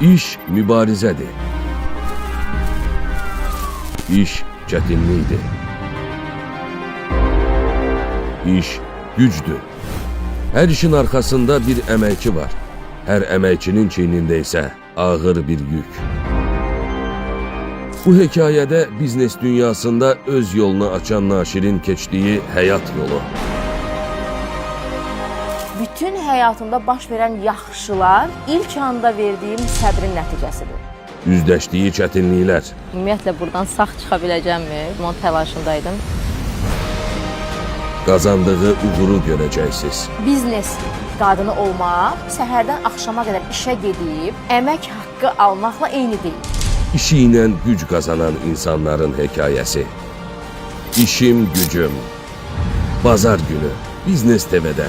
İş mübarizədir. İş çətinlikdir. İş gücdür. Hər işin arxasında bir əməkçi var. Hər əməkçinin çiynində isə ağır bir yük. Bu hekayədə biznes dünyasında öz yolunu açan naşirin keçdiyi həyat yolu. Bütün həyatımda baş verən yaxşılar ilk anda verdiyim səbrin nəticəsidir. Üzləşdiyi çətinliklər, Ümumiyyətlə burdan sağ çıxa biləcəmmi? Bunun təlaşındaydım. Qazandığı uğuru görəcəksiniz. Biznes qadını olmaq, səhərdən axşama qədər işə gedib, əmək haqqı almaqla eyni deyil. İşi ilə güc qazanan insanların hekayəsi. İşim gücüm. Bazar günü Biznes TV-də.